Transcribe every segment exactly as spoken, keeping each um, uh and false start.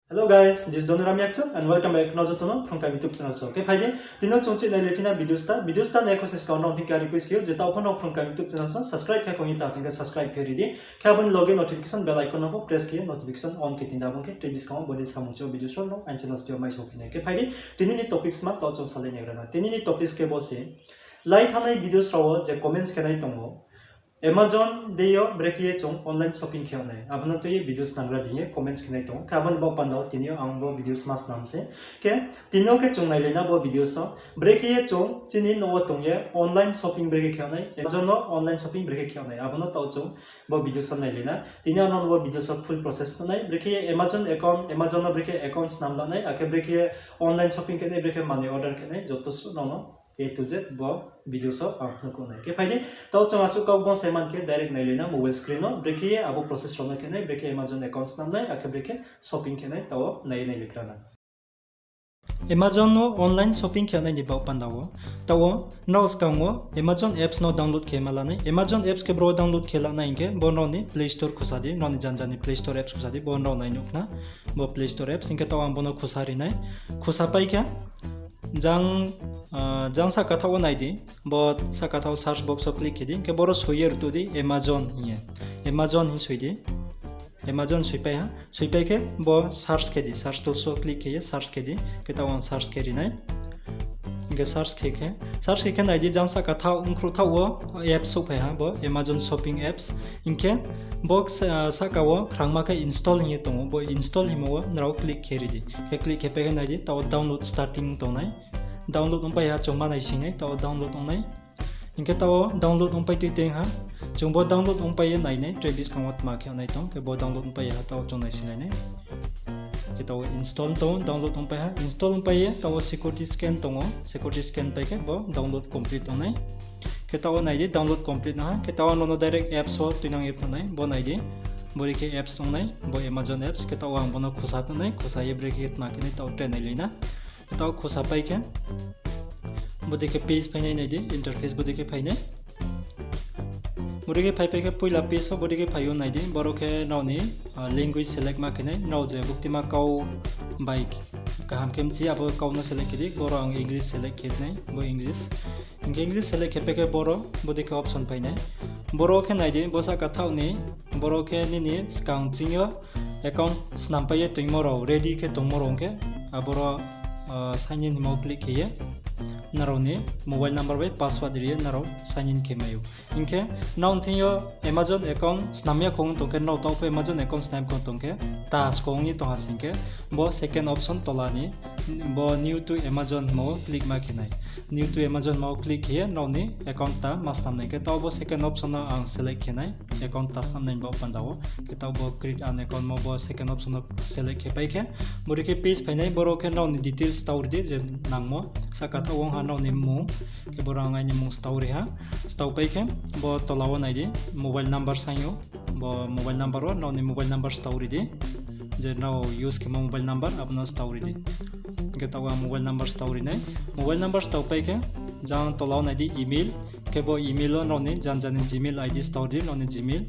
Hello guys, this is Donuram Yakchung and welcome back nrao joto no Phrungkam YouTube channel so. Khe phai di, tini yo chung chih nai le phi na video start. Video start nai kho se skang nrao thing khe request khe ou je taoh pho no Phrungkam YouTube channel so subscribe khe kho ni ta sing khe subscribe khe ri di. Khe abo ni loge notification bell icon no pho press khe notification on khe tin da bung khe tei buskang wo bodei samung chih video short no aini channel so mai sophi nai. Khe phai di, tini ni topics ma taoh chung salai nai gra na. Tini ni topics khe bo se, lai thanngnai videos rao wo je comments khe nai tong ou, Amazon dei yo brekhe ye chung online shopping khe yag nai, abo no tui ye videos nang gra di ye comments khe nai tong ou. Khe abo ni baoh panda wo tini yo ang bo videos ma snam se. Khe tini yo khe chung nailai na bo videos wo, brekhe ye chung chini nouh wo tong ye online shopping brekhe khe yag nai, Amazon no online shopping brekhe khe yag nai, abo no taoh chung bo videos wo nailai na. Tini yo nrao no bo videos wo full process phnuh nai, brekhe ye Amazon account, Amazon no brekhe account snam la nai, akhe brekhe ye online shopping khe nai, brekhe manoi order khe nai, joto suh nrao no A to Z bo videos wo ang phnuh khou nai. Khe phai di, taoh chung asuh kau bang se man khe direct nailai na mobile screen no, brekhe ye abo process rao no khe nai, brekhe Amazon account snam nai, akhe brekhe shopping khe nai, taoh wo nai ye nailai gra na. Amazon no online shopping khe nai ni baoh panda wo, taoh wo nrao skang wo Amazon apps no download khe ma la nai. Amazon apps khe bro download khe la nai hing khe bo nrao ni Play Store khusa di, nrao ni janja ni Play Store apps khusa di, bo nrao nai nuh khna. Bo Play Store apps hing khe taoh ang bo no khusa ri nai. Khusa pai khe jang, jang sahka thaoh wo nai di, bo sahka thaoh search box wo click khe di, hing khe boro soi ye rtuh di Amazon hing ye. Amazon hing soi di. Amazon soipai ha, soipai khe bo search khe di, search tools wo click khe ye search khe di, khe taoh ang search khe ri nai. Hing khe search khe khe, search khe khe nai di jang sahka thaoh, ongkhruh thaoh wo apps souhphai ha bo Amazon Shopping apps. Hing khe bo sahka wo khrangma khe install hing ye tong ou, bo install hingmo wo nrao click khe ri di. Khe click khe pai khe nai di, taoh wo download starting tong nai. Download ongpai ha, chung ma naising nai, taoh wo download ong nai. Hing khe taoh wo download ongpai tui teng ha. Chung bo download ongpai ye nai nai, tre buskang wo tma khe nai tong, khe bo download ongpai ye ha, taoh wo chung naising nai nai. Khe taoh wo install tong, download ongpai ha, install ongpai ye taoh wo security scan tong ou, security scan pai khe bo download complete ong nai. Khe taoh wo nai di, download complete ong ha, khe taoh wo nrao no direct apps wo tuinang ye phnuh nai, bo nai di. Bodei khe apps ong nai, bo Amazon apps, khe taoh wo ang bo no khusa phnuh nai, khusa ye brekhe tma khe nai taoh tre nailai na. Taoh khusa pai khe, bodei khe page phai nai, nai di, interface bodei khe phai nai. Bodei khe phaipai khe poila page wo bodei khe phai ou, nai di, boro khe nrao ni language select ma khe nai, nrao je buktima kau bai kaham khe mchi, abo kau no select khe di, boro ang English select khe nai, bo English. Hing khe English select khe pai khe boro, bodei khe option phai nai. Boro khe nai di, bo sahka thaoh ni, boro khe nini skang ching yo account snampai ye tongmo rao, ready khe tongmo rao ong khe, aboro sign in hingmo click khe ye, nrao ni mobile number bai password ri ye nrao sign in khe mai ou. Hing khe nrao thing yo Amazon account snam ya khong tong khe, nrao taoh pho Amazon account snam khong tong khe, ta skong ye tong ha sing khe, bo second option tola ni, bo new to Amazon hingmo click ma khe nai. New to Amazon hingmo click khe ye nrao ni account ta ma snam nai. Khe taoh bo second option no ang select khe nai, account ta snam nai ni baoh panda wo. Khe taoh bo create an account mo bo second option no select khe pai khe, bodei khe page phai nai, boro khe nrao ni details tau ri di je nangmo, sahka thaoh wo ong ha nrao ni mmung, khe boro ang aini mmung stau ri ha, stau pai khe, bo tola wo nai di, mobile number saing ou, bo mobile number wo nrao ni mobile number stau ri di, je nrao use khemo mobile number, abo no stau ri di. Khe taoh wo ang mobile number stau ri nai, mobile number stau pai khe, jang tola wo nai di email, khe bo email wo nrao ni janja ni Gmail ID stau di, nrao ni Gmail,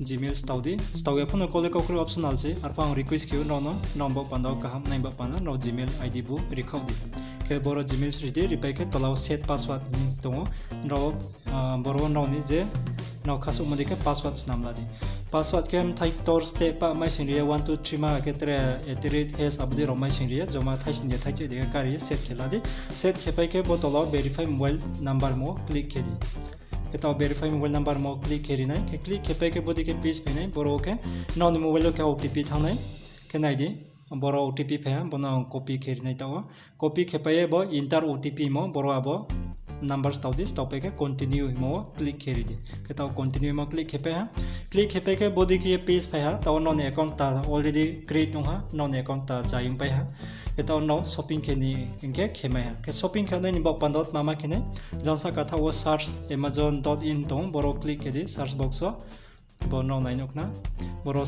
Gmail stau di, stau ya pho no kole kaukre optional se, arphuh ang request khe ou nrao no, nrao baoh panda wo kaham nai baoh panda, nrao Gmail ID bu rikhaoh di. Khe boro Gmail ri di, ripai khe tola wo set password hing tong ou, nrao, boro wo nrao ni je, nrao khasouhmo dei khe password snam la di. Password khe mthai ktor steh pah mai sing ri ye one two three ma khe tre at the rate hash abo dei rao mai sing ri ye, joma thaising de thaicheh dei khe kari ye set khe la di. Set khe pai khe bo tola wo verify mobile number mo click khe di. Khe taoh verify mobile number mo click khe ri nai, khe click khe pai khe bodei khe page phai nai, boro wo khe nrao ni mobile wo khe OTP thanng nai, khe nai di, boro OTP phai ha, bo no ang copy khe ri nai taoh wo. Copy khe pai ye bo enter OTP mo, boro abo number stau di, stau pai khe continue hingmo wo click khe ri di. Khe taoh continue hingmo click khe pai ha. Click khe pai khe bodei khe ye page phai ha, taoh wo nrao ni account ta already create ong ha, nrao ni account ta jai ong pai ha. Khe taoh wo nrao shopping khe ni hing khe khe mai ha. Khe shopping khe nai ni baoh panda wo tma ma khe nai, jang sahka thaoh wo search amazon dot in tong ou, boro click khe di search box wo. Bo nrao nai nuh khna. Boro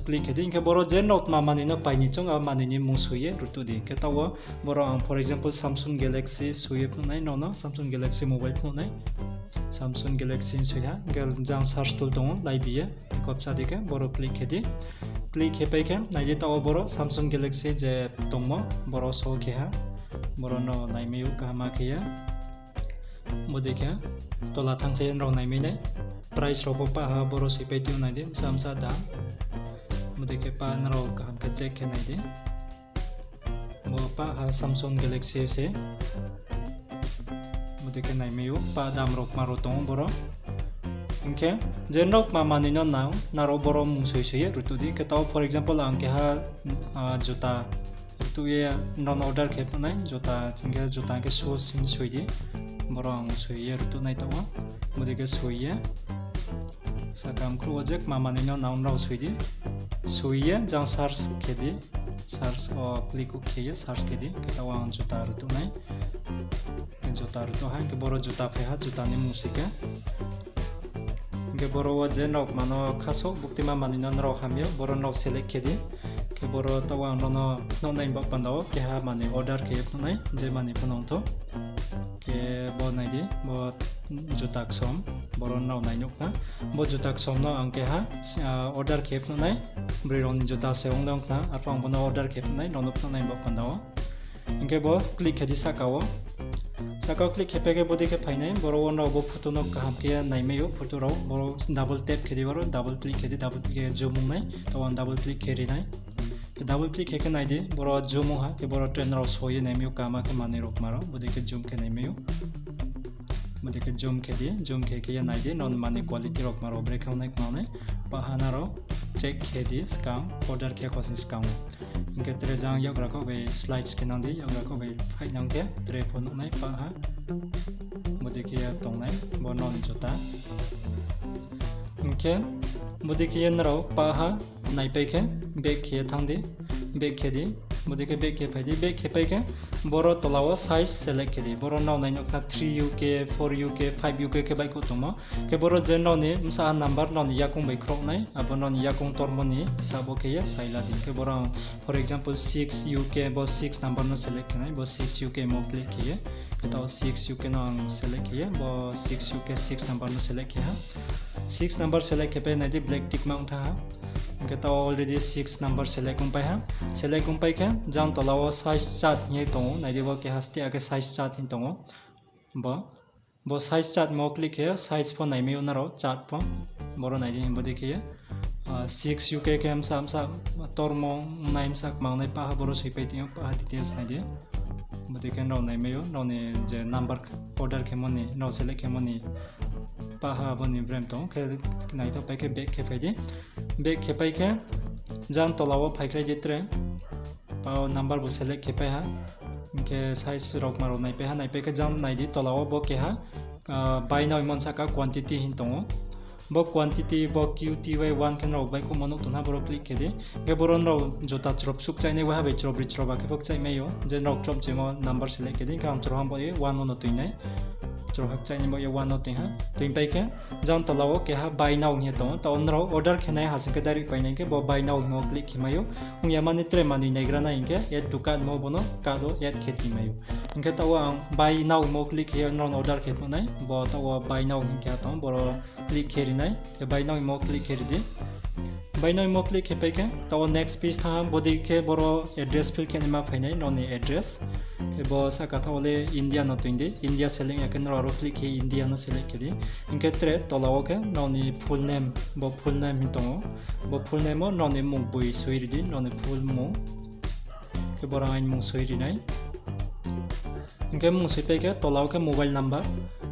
click khe di, hing khe boro je nrao tma manoi no pai ni choung, a manoi ni mmung soi ye rtuh di. Khe taoh wo boro ang for example Samsung Galaxy soi ye phnuh nai, nrao no Samsung Galaxy mobile phnuh nai. Samsung Galaxy soi ha, hing khe jang search tool tong ou, laibi ye, khopsa di khe boro click khe di. Click khe pai khe nai di, taoh wo boro Samsung Galaxy je tongmo, boro show khe ha. Boro no naimai ou kaham khe ye. Bodei khe tola thanng khe nrao naimai nai. Price rao pho pah ha boro soipai tong ou, nai di, bsa bsa dam. Bodei khe pah nrao kaham khe check khe nai di. Bo pah ha Samsung Galaxy se. Bodei khe naimai ou, pah dam rao kma rao tong ou boro. Hing khe je nrao kma manoi no nang, nrao boro mung soi soi ye rutuh di. Khe taoh, for example, ang keha juta rutuh ye nrao no order khe phnuh nai, juta hing khe, juta hing khe shoes hing soi di. Boro ang soi ye rutuh nai taoh wo. Bodei khe soi ye, sahka mkhrouh wo je kma manoi no nang, nrao soi di. Soi ye jang search khe di. Search wo click khe ye search khe di. Khe taoh wo ang juta rutuh nai. Juta rutuh ha, hing khe boro juta phai ha, juta ni mung soi khe. Hing khe boro wo je nrao kma no khasouh buktima manoi no nrao ham ye, boro nrao select khe di. Khe boro taoh wo ang nrao no phnuh nai bo panda wo keha manoi order khe ye phnuh nai, je manoi pho nang thou. Khe bo nai di, bo juta ksom, boro nrao nai nuh khna. Bo juta ksom no ang keha order khe phnuh nai, broi rao ni juta se ong dong khna, arphuh ang bo no order khe phnuh nai, nrao no phnuh nai bo panda wo. Hing khe bo click khe di sahka wo. Sahka wo click khe pai khe bodei khe phai nai, boro wo nrao bo photo no kaham khe naimai ou, photo rao, boro double tap khe di, boro double click khe di, double click khe zoom ong nai, taoh wo ang double click khe ri nai. Khe double click khe khe nai di, boro zoom ong ha, khe boro tre nrao soi ye naimai ou kaham khe manoi rao kma rao, bodei khe zoom khe naimai ou. Bodei khe zoom khe di, zoom khe khe ye nai di, nrao ni manoi quality rao kma rao bre khe ong nai kma ong nai, pah ha nrao check khe di skang, order khe kho se skang. Hing khe tre jang yakgra kho bai slides khe nang di, yakgra kho bai phaih nang khe tre pho nuh nai pah ha. Bodei khe ye tong nai, bo nrao ni juta. Hing khe bodei khe ye nrao pah ha naipai khe back khe ye thanng di, back khe di, bodei khe back khe phai di, back khe pai khe boro tola wo size select khe di, boro nrao nai nuh khna three U K, four U K, five U K khe baihkhouh tongmo. Khe boro je nrao ni bsa number nrao ni yakoung bai khrouh nai, abo nrao ni yakoung tormo ni hisab wo khe ye sai la di. Khe boro ang, for example, six U K, bo six number no select khe nai, bo six U K mo click khe ye. Khe taoh six U K no ang select khe ye, bo six U K six number no select khe ha. Six number select khe pai nai di, black tick mark ong thanng ha. Hing khe taoh already six number select ong pai ha. Select ong pai khe jang tola wo size chart hing ye tong ou, nai di bo keha ste akhe size chart hing tong ou. Bo, bo size chart mo click khe, size pho naimai ou nrao chart pho. Boro nai di, hing bodei khe ye six U K khe bsa bsa tormo nai, bsa kma ong nai, pah ha boro soipai tong ou, pah ha details nai di. Bodei khe nrao naimai ou, nrao ni je number order khemo ni, nrao select khemo ni pah ha bo ni brem tong khe, naithoh pai khe back khe phai di. Back khe pai khe jang tola wo phaikhlai di tre. Pah wo number bo select khe pai ha. Hing khe size rao kma rao naipai ha, naipai khe jang nai di tola wo bo keha buy now hingmo sahka quantity hing tong ou. Bo quantity bo Q T Y one khe nrao baihkhouhmo nuh tong ha, boro click khe di. Hing khe boro nrao juta chroh suh kchaih nai, waiha bai chroh broi chroh ba khe pho kchaih mai ou. Je nrao chroh chimo number select khe di, hing khe ang chroh ham bo ye one wo no toing nai. Chroh ha kchaih nai bo ye one wo toing ha. Toing pai khe jang tola wo keha buy now hing ye tong ou. Taoh nrao order khe nai ha sing khe direct pai nai khe bo buy now hingmo click khe mai ou. Ong ya mani tre manoi naigra nai hing khe add to cart mo bo no cart wo add khe ti mai ou. Hing khe taoh wo ang buy now hingmo click khe ye nrao no order khe phnuh nai. Bo taoh wo buy now hing khe ha tong, boro click khe ri nai. Khe buy now hingmo click khe ri di. Buy now hingmo click khe pai khe taoh wo next page thanng ha, bodei khe boro address fill khe naima phai nai, nrao ni address. Khe bo sahka thaoh wo le India no toing di, India select ya khe nrao aro click khe India no select khe di. Hing khe tre tola wo khe nrao ni full name, bo full name hing tong ou. Bo full name wo nrao ni mmung boi soi ri di, nrao ni full mmung. Khe boro aini mmung soi ri nai. Hing khe mmung soi pai khe tola wo khe mobile number.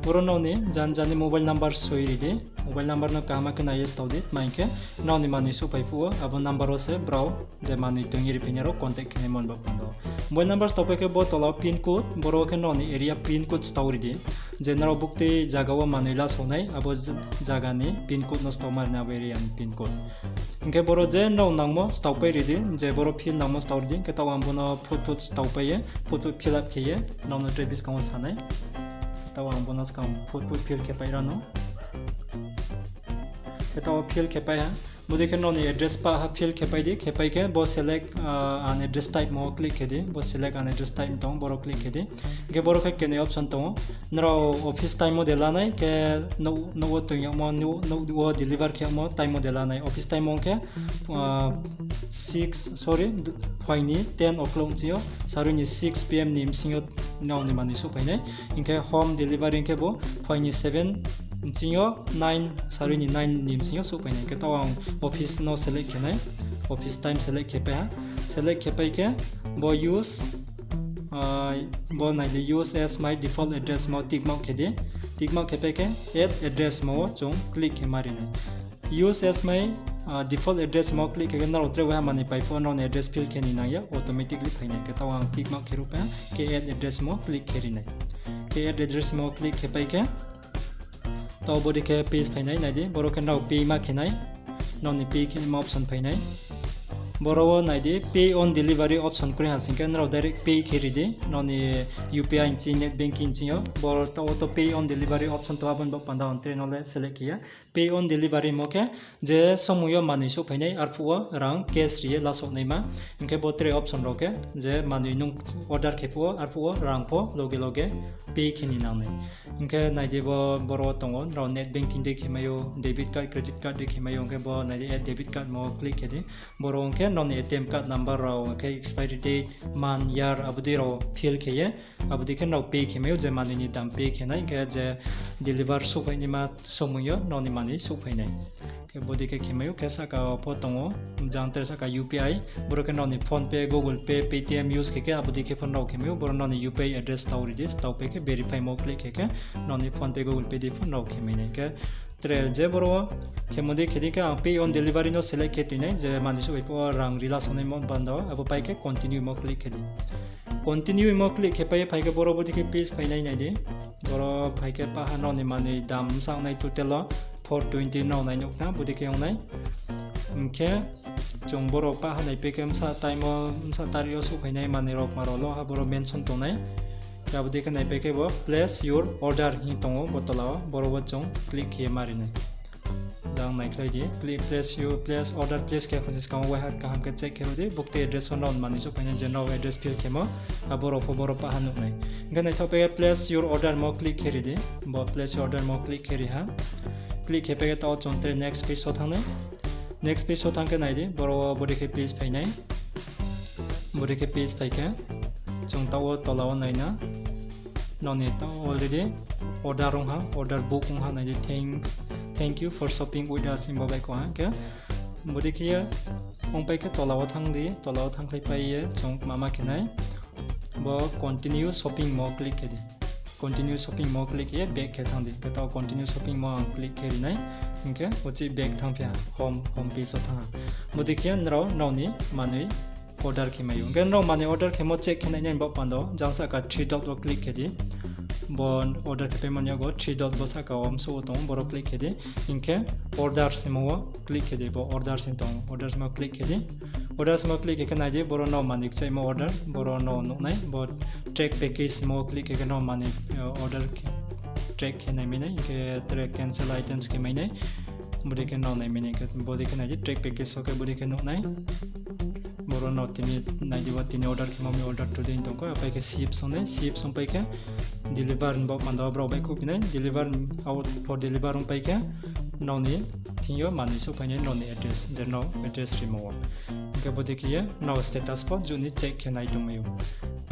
Boro nrao ni jan jan ni mobile number soi ri di. Mobile number no kaham khe nai ye stao di, tma hing khe nrao ni manoi souhphai phuh wo abo number wo se brao je manoi toing ye riphai nai rao contact khe nai mon bo panda wo. Mobile number stao pai khe bo tola wo pin code, boro wo khe nrao ni area pin code stao ri di. Je nrao buktui zaga wo manoi lasao nai, abo zaga ni pin code no stao ma ri nai, abo area ni pin code. Hing khe boro je nrao nangmo stao pai ri di, je boro fill nangmo stao ri di, hing khe taoh ang bo no phut phut stao pai ye, phut phut fill up khe ye, nrao no tre buskang wo sa nai. Taoh ang bo no skang phut phut fill khe pai ra no. Khe taoh fill khe pai ha. Bodei khe nrao ni address pah ha fill khe pai di, khe pai khe bo select an address type mo click khe di, bo select an address type tong, boro click khe di. Hing khe boro khe kenoi option tong ou, nrao office time wo de lanai khe, nouh wo toing yagmo, nouh wo deliver khe yagmo time wo de lanai. Office time wo khe six, sorry, phuaing ni ten o'clock bsing yo, sarui ni six P M ni bsing yo nrao ni manoi souhphai nai. Hing khe home delivery khe bo phuaing ni seven bsing yo nine, sarui ni nine ni bsing yo souhphai nai. Hing khe taoh ang office no select khe nai, office time select khe pai ha. Select khe pai khe bo use, bo nai di, use as my default address mo tick mark khe di. Tick mark khe pai khe add address mo wo chung click khe ma ri nai. Use as my default address mo click khe khe nrao tre waiha manoi pai phuh wo nrao ni address fill khe ni nang ya, automatically phai nai. Khe taoh ang tick mark khe ruh pai ha, khe add address mo click khe ri nai. Khe add address mo click khe pai khe taoh bodei khe page phai nai, nai di, boro khe nrao pay ma khe nai, nrao ni pay khe ma option phai nai. Boro wo nai di, pay on delivery option kroi ha sing khe nrao direct pay khe ri di, nrao ni U P I nching, net banking nching yo, boro taoh wo to pay on delivery option tong, abo ni baoh panda ang tre no le select khe ya. Pay on delivery mo khe je somoi yo manoi souhphai nai arphuh wo rang cash ri ye lasouh naima. Hing khe bo tre option rao khe je manoi nung order khe phuh wo arphuh wo rang pho loge loge pay khe ni nang nai. Hing khe nai di, bo boro wo tong ou, nrao net banking de khe mai ou, debit card, credit card de khe mai ou, hing khe bo nai di, add debit card mo click khe di. Boro hing khe nrao ni A T M card number rao, hing khe expiry date, month, year, abo dei rao fill khe ye, abo dei khe nrao pay khe mai ou, je manoi ni dam pay khe nai, hing khe je deliver souhphai naima somoi yo nrao ni manoi souhphai nai. Khe bodei khe khe mai ou, khe sahka wo pho tong ou, jang tre sahka U P I, boro khe nrao ni PhonePe, Google Pay, Paytm use khe khe abo dei khe pho nrao khe mai ou, boro nrao ni U P I address tau ri di, tau pai khe verify mo click khe khe nrao ni PhonePe, Google Pay dei pho nrao khe mai nai. Khe tre je boro wo khemo dei khe di khe ang pay on delivery no select khe toi nai, je manoi souhphai phuh wo rang ri lasouh naimo panda wo, abo pai khe continue mo click khe di. Continue mo click khe pai ye phai khe boro bodei khe page phai nai, nai di. Boro phai khe pah ha nrao ni manoi dam bsa ong nai, total wo four twenty nrao nai nuh khna, bodei khe ong nai. Hing khe chung boro pah ha nai pai khe bsa time wo, bsa tarik yo souhphai nai manoi rao kma rao lo ha boro mention tong nai. Khe abo dei khe nai pai khe bo place your order hing tong ou bo tola wo, boro wo chung click khe ye ma ri nai. Jang naikhlai di, place your, place order place khe khon se skang wo waiha kaham khe check khe ri di, bukti address wo nrao ni manoi souhphai nai, je nrao address fill khemo, abo rao pho boro pah ha nuh nai. Hing khe naithaoh pai khe place your order mo click khe ri di, bo place your order mo click khe ri ha. Click khe pai khe taoh chung tre next page wo thanng nai. Next page wo thanng khe nai di, boro wo bodei khe page phai nai. Bodei khe page phai khe, chung taoh wo tola wo nai na. Nrao ni taoh already order ong ha, order book ong ha, nai di, thank you for shopping with us hing bo baihkhouh ha khe. Bodei khe ye ong pai khe tola wo thanng di, tola wo thanngkhlai pai ye chung kma ma khe nai. Bo continue shopping mo click khe di. Continue shopping mo click khe ye back khe thanng di. Khe taoh continue shopping mo ang click khe ri nai. Hing khe uchih back thanngphi ha, home, home page wo thanng ha. Bodei khe nrao nrao ni manoi order khe mai ou. Hing khe nrao manoi order khemo check khe nai nai baoh panda wo, jang sahka three dot wo click khe di. Bo order khe paimo ni yago three dot bo sahka wo msouh wo tong ou, boro click khe di. Hing khe order hingmo wo click khe di, bo order hing tong ou, order hingmo click khe di. Order hingmo click khe khe nai di, boro nrao manoi kchaihmo order, boro nrao nuh nai, bo track package hingmo click khe khe nrao manoi order track khe nai mai nai, hing khe tre cancel items khe mai nai. Bodei khe nrao nai mai nai, bodei khe nai di, track package wo khe bodei khe nuh nai. Boro nrao tini nai di, bo tini order khemo mi order today tong kho, apai khe ship song nai, ship song pai khe deliver hingmo panda wo brao baihkhouhphi nai, deliver, out for deliver ong pai khe nrao ni thing yo manoi souhphai nai nrao ni address, je nrao address rimo wo. Hing khe bodei khe ye nrao status pho juni check khe nai tongmai ou.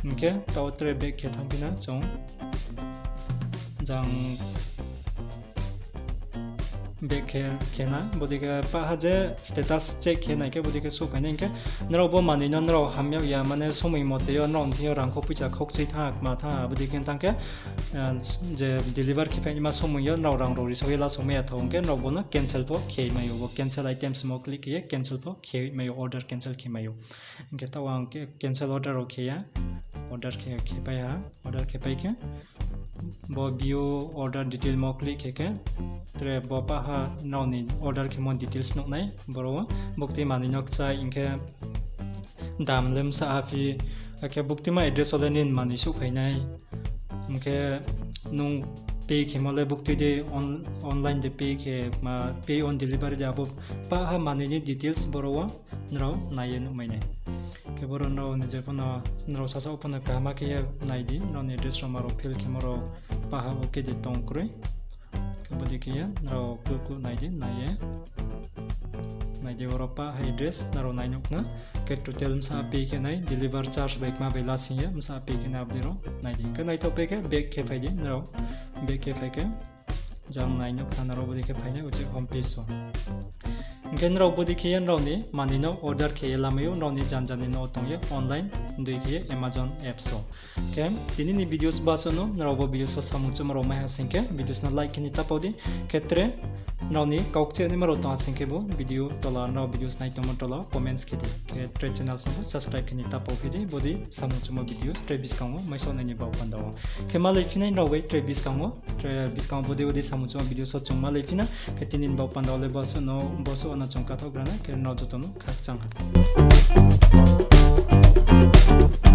Hing khe taoh tre back khe thanngphi na chung, jang back khe, khe na, bodei khe pah ha je status check khe nai khe bodei khe souhphai nai. Hing khe nrao bo manoi no nrao ham yag ya, mane somoi mote yo nrao ni thing yo rang kho poicha khaukchui thanng ha, kma thanng ha, bodei khe thanng khe, je deliver khe phainaima somoi yo nrao rang rao risao ye lasao mai ya thou hing khe nrao bo no cancel pho khe mai ou, bo cancel items mo click khe ye cancel pho khe mai ou, order cancel khe mai ou. Hing khe taoh ang cancel order rao khe ya, order khe, khe pai ha, order khe pai khe bo view order detail mo click khe khe, tre bo pah ha nrao ni order khemo details nuh nai, boro wo bukti manoi no kchai hing khe dam le bsa ha phi, akhe buktima address wo le nini manoi souhphai nai. Hing khe nung pay khemo le buktui de, online de pay khe ma pay on delivery de abo pah ha manoi ni details boro wo nrao nai ye nuhmai nai. Khe boro nrao ni je pho no nrao sasaoh pho no kaham khe ye nai di, nrao ni address rao ma rao fill khemo rao pah ha okay de tong kroi. Khe bodei khe ye nrao klu klu nai di, nai ye nai di, oro pah ha address nrao nai nuh khna. Khe total bsa pay khe nai, deliver charge bai kma bai lasing ye bsa pay khe nai, abo dei rao nai di. Khe naithoh pay khe back khe phai di nrao, back khe phai khe jang nai nuh khna nrao bodei khe phai nai uchih home page wo. Hing khe nrao bodei khe ye nrao ni manoi no order khe ye lamai ou, nrao ni jan jan ni no tong ye online dei khe ye Amazon apps wo. Khe tini ni videos basuh no nrao bo videos wo samung chuma rao mai ha sing khe videos no like khe ni ta pao di. Khe tre nrao ni kaukcheh naima rao tong ha sing khe bo video tola, nrao videos nai tongmo tola comments khe di. Khe tre channels no subscribe khe ni ta pao phi di, bodei samung chuma videos tre buskang wo mai saonai ni baoh panda wo. Khe malai phi nai nrao bai tre buskang wo, tre buskang wo bodei bodei samung chuma videos wo chung malai phi na. Khe tini ni baoh panda wo le basuh no, basuh wo no chung kathaoh gra na, khe nrao joto no khakchang ha.